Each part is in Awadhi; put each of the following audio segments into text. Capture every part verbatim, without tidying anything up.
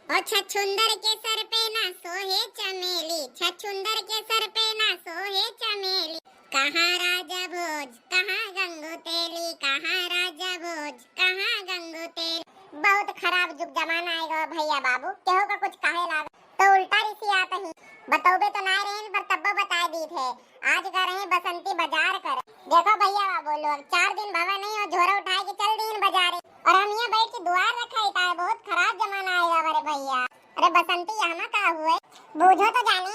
ओ छछुंदर के सर पे ना सोहे चमेली, छछुंदर के सर पे ना सोहे चमेली। कहाँ राजा भोज, कहाँ गंगू तेली, कहाँ राजा भोज, कहाँ गंगू तेली। बहुत खराब जुग जमाना आएगा भैया बाबू, केहू का कुछ कहे लाग तो उल्टा रिसियात ही। बतौबे तो ना रहेन, पर तब्बो बताए दीत है। आज गए रहे बसंती बाजार करे। देखो भैया बाबू लोग, चार दिन भवा नहीं हो, झोरा उठाए के चल दीन बाजारे। और हम यहाँ बैठ के दुआर रखाई ताए, बहुत खराब जमाना आएगा हमारे भैया। अरे बसंती, यहाँ का हुए? बूझो तो जानी।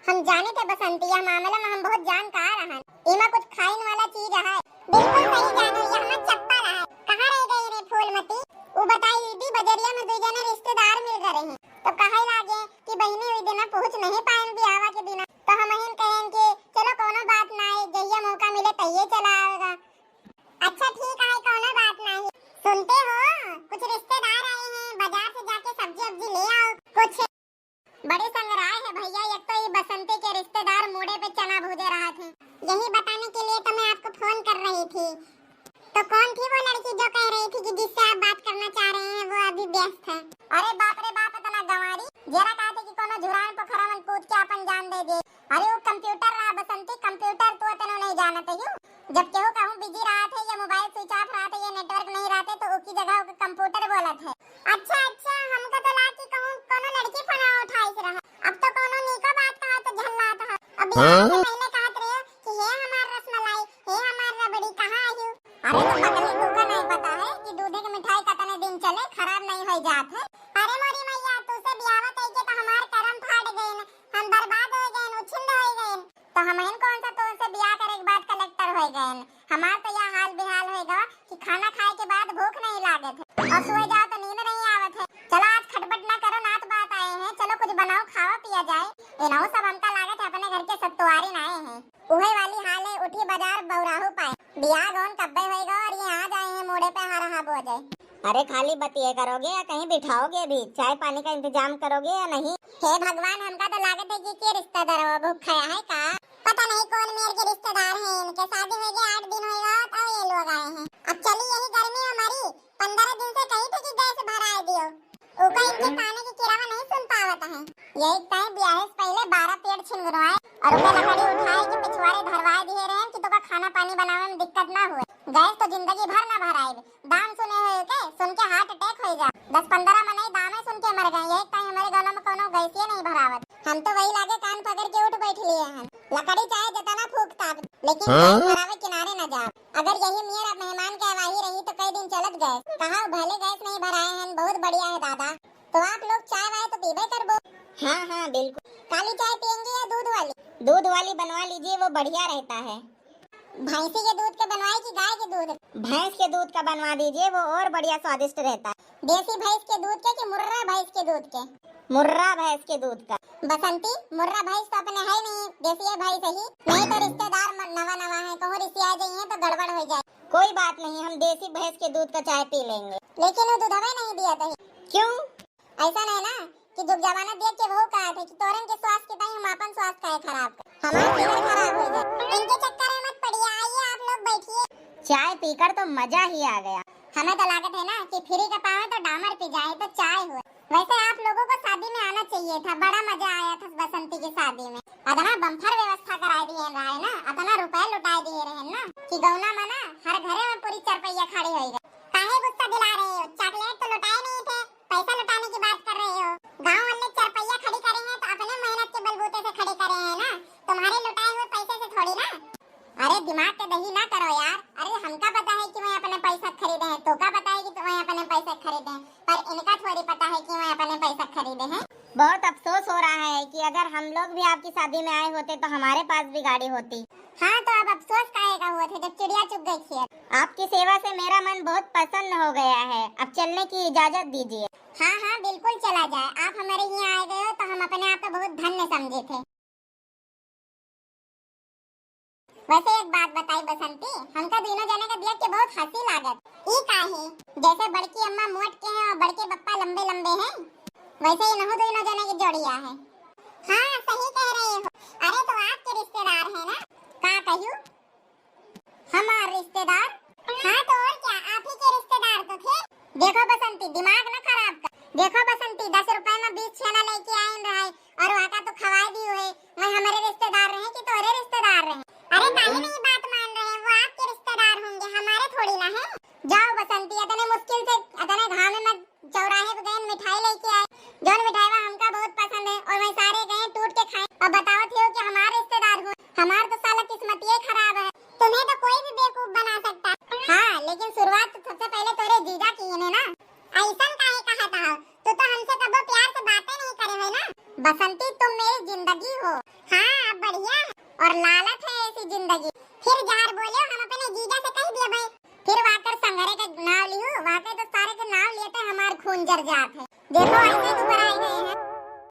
हम जानी थे बसंती, यह मामला में हम बहुत जानकार हन। इमा कुछ खाइन वाला चीज है। बिल्कुल सही जानो, यह हमार चप्पल है। कहाँ रह गई रे फूलमती? उ बताई दी, बजरिया में दू जने रिश्तेदार मिल गए रहे। तो कहे लागे कि बहिनी, हुई दिना पहुँच नहीं पाएन बियाहवा के दिना, तो हम हिन कहेन कि चलो कोनो बात ना है, जहिया मौका मिले तहिये चला आवेगा। अच्छा ठीक है, कोनो बात नहीं। सुनते हो, कुछ रिश्तेदार आए हैं, बाजार से जाके सब्जी उब्जी ले आओ कुछ। बड़े संगराय है भैया, एक तो ये बसंती के रिश्तेदार मूड़े पे चना भूजे रहा थे। यही बताने के लिए तो मैं आपको फोन कर रही थी। तो कौन थी वो लड़की जो कह रही थी कि जिससे आप बात करना चाह रहे हैं, वो अभी व्यस्त है? अरे बाप रे बाप, इतना गंवारी। जेरा कहते कि कोनो झुरान पोखरा में कूद के अपन जान दे दे। अरे वो कंप्यूटर रहा बसंती, कंप्यूटर तो तेनो नहीं जानत है यू। जब केहू कहूँ बिजी रहा थे, या मोबाइल स्विच ऑफ रहा थे, या नेटवर्क नहीं रहा थे, तो ओकी जगह ओके कंप्यूटर बोलत है। अच्छा अच्छा, हमका तो लाग कि कहूँ कोनो लड़की फोन उठाइस रहा। अब तो कोनो नीको बात कहा तो झल्लात है। अब बियाह से हाँ? पहले कहत रहे कि हे हमार रसमलाई, हे हमार रबड़ी, कहाँ आयु? अरे तो पगली, तू का नहीं पता है कि दूधे के मिठाई कतने दिन चले, खराब नहीं हो जात है। अरे मोरी मैया, तू से बियाह कइके तो हमार करम फाट गइन, हम बर्बाद हो गइन, उछिंद हो गइन। तो हमहिन कौन सा तोहसे बियाह करे के बाद कलेक्टर हो गए? हमार तो यह हाल बेहाल हो गवा कि खाना खाए के बाद भूख नहीं लागत है और सोए जाओ तो नींद नहीं आवत है। चलो आज खटपट ना करो, नात बात आए हैं, चलो कुछ बनाओ, खावा पिया जाए। इनहू सब हमका लागत है अपने घर के सतुआरी ना आए हैं। उहे वाली हाल है, उठी बाजार बौराहू पाए। बियाह गौन कब्बे होएगा और ये आ जाए हैं मूड़े पे हारा हाँ बोझे। अरे खाली बतिये करोगे या कहीं बिठाओगे भी? चाय पानी का इंतजाम करोगे या नहीं? हे भगवान, हमका तो लागत है कि के रिश्तेदार हो, भूख खाया है का? पता नहीं कौन मेर के रिश्तेदार हैं, इनके शादी हो गए आठ दिन होएगा तब ये लोग आए हैं। अब चली यही गर्मी में मरी, पंद्रह दिन से कही थे कि गैस भराए दियो, ओका इनके ताने के किरावा नहीं सुन पावत है। यही तय ब्याहे से पहले बारह पेड़ छिन गुनवाए और ओका लकड़ी उठाए के पिछवाड़े धरवाए दिए रहे कि तोका खाना पानी बनावे में दिक्कत ना हुए। गैस तो जिंदगी भर ना भराए। दाम सुने हो के, सुन के हार्ट अटैक हो जा। दस पंद्रह मनई दामे सुन के मर गए। यही तय हमारे गाँव में कोनो गैसिये नहीं भरावत। हम तो वही लागे कान पकड़ के उठ बैठ लिए हैं। लकड़ी चाहे जितना फूक ताप, लेकिन हाँ? गैस भरावे किनारे न जाओ। अगर यही मेर अब मेहमान के आवाही रही तो कई दिन चलत गैस। कहा भले गैस नहीं भराए हैं, बहुत बढ़िया है दादा। तो आप लोग चाय वाय तो पीबे करबो। हाँ हाँ बिल्कुल। काली चाय पियेंगे या दूध वाली? दूध वाली बनवा लीजिए, वो बढ़िया रहता है। भैंसी के दूध के बनवाई कि गाय के दूध? भैंस के दूध का बनवा दीजिए, वो और बढ़िया स्वादिष्ट रहता है। देसी भैंस के दूध के कि मुर्रा भैंस के दूध के? मुर्रा भैंस के दूध का। बसंती, मुर्रा भैंस तो अपने है नहीं, देसी भैंस ही। नहीं तो रिश्तेदार म-, नवा नवा है, कहूँ रिसिया जाइए तो गड़बड़ हो जाए। कोई बात नहीं, हम देसी भैंस के दूध का चाय पी लेंगे। लेकिन वो दूधवे नहीं दिया था। क्यों? ऐसा नहीं ना कि जुग जमाना देख के वहू कहा थे कि तोरन के स्वास्थ्य के ताई हम अपन स्वास्थ्य काहे खराब कर, हमार जीवन खराब हो जाए। इनके चक्कर में मत पड़िए, आइए आप लोग बैठिए। चाय पीकर तो मजा ही आ गया। हमें तो लागत है ना कि फ्री का पावे तो डामर पी जाए तो चाय हुए। वैसे आप लोगों को शादी में आना चाहिए था, बड़ा मजा आया था बसंती की शादी में। अतना बम्पर व्यवस्था कराए दिए रहे ना, अतना रुपया लुटाए दिए रहे ना कि गौना में ना हर घरे में पूरी चरपैया खड़ी हो गई। काहे गुस्सा दिला रहे हो? चॉकलेट तो लुटाए नहीं थे, पैसा लुटाने की बात कर रहे हो। गांव वाले चरपैया खड़ी करे हैं तो अपने मेहनत के बलबूते से खड़ी करे हैं ना, तुम्हारे लुटाए हुए पैसे से थोड़ी ना। अरे दिमाग के दही ना करो यार। अरे हमका पता है कि वह अपने पैसा खरीदे हैं, तो का पता है कि वह अपने पैसा खरीदे हैं, पर इनका थोड़ी पता है कि वह अपने पैसा खरीदे हैं। बहुत अफसोस हो रहा है कि अगर हम लोग भी आपकी शादी में आए होते तो हमारे पास भी गाड़ी होती। हाँ, तो अब अफसोस काहे का हुआ था जब चिड़िया चुग गई खेत। आपकी सेवा से मेरा मन बहुत प्रसन्न हो गया है, अब चलने की इजाजत दीजिए। हाँ हाँ बिल्कुल चला जाए, आप हमारे यहाँ आ गए हो तो हम अपने आप को बहुत धन्य समझे थे। वैसे एक बात बताई बसंती, हमका दोनों जने का देख के बहुत हंसी लागत। ई काहे? जैसे बड़की अम्मा मोट के हैं और बड़के पप्पा लंबे लंबे हैं, वैसे ही नहु दोनों जने की जोड़िया है। हाँ सही कह रहे हो। अरे तो आपके रिश्तेदार है ना? का कहियो? हमार रिश्तेदार? हाँ तो और क्या, आप ही के रिश्तेदार तो थे। देखो बसंती, दिमाग ना खराब कर। देखो बसंती, इतने मुश्किल से, इतने घाम में चौराहे पे गए, मिठाई लेके आए। जौन मिठाईवा हमका बहुत पसंद है और वहीं सारे गए टूट के खाए और बतावत हो कि हमारे रिश्तेदार हो। हमार तो साला किस्मत ये खराब है। तुम्हें तो कोई भी बेवकूफ बना सकता है। हाँ, लेकिन शुरुआत तो सबसे पहले तोरे जीजा की है ना। ऐसन काहे कहता हो? तू तो हमसे कबो प्यार से बातें नहीं करे है ना। बसंती, तुम मेरी जिंदगी हो। हाँ, अब बढ़िया है और लालच है ऐसी जिंदगी। फिर जहर बोले, हम अपने जीजा से कह दिए भाई। फिर वहाँ कर संघरे के नाव लियो, वहाँ पे तो सारे के नाव लेते हमार खून जर जात है। देखो, ऐसे तो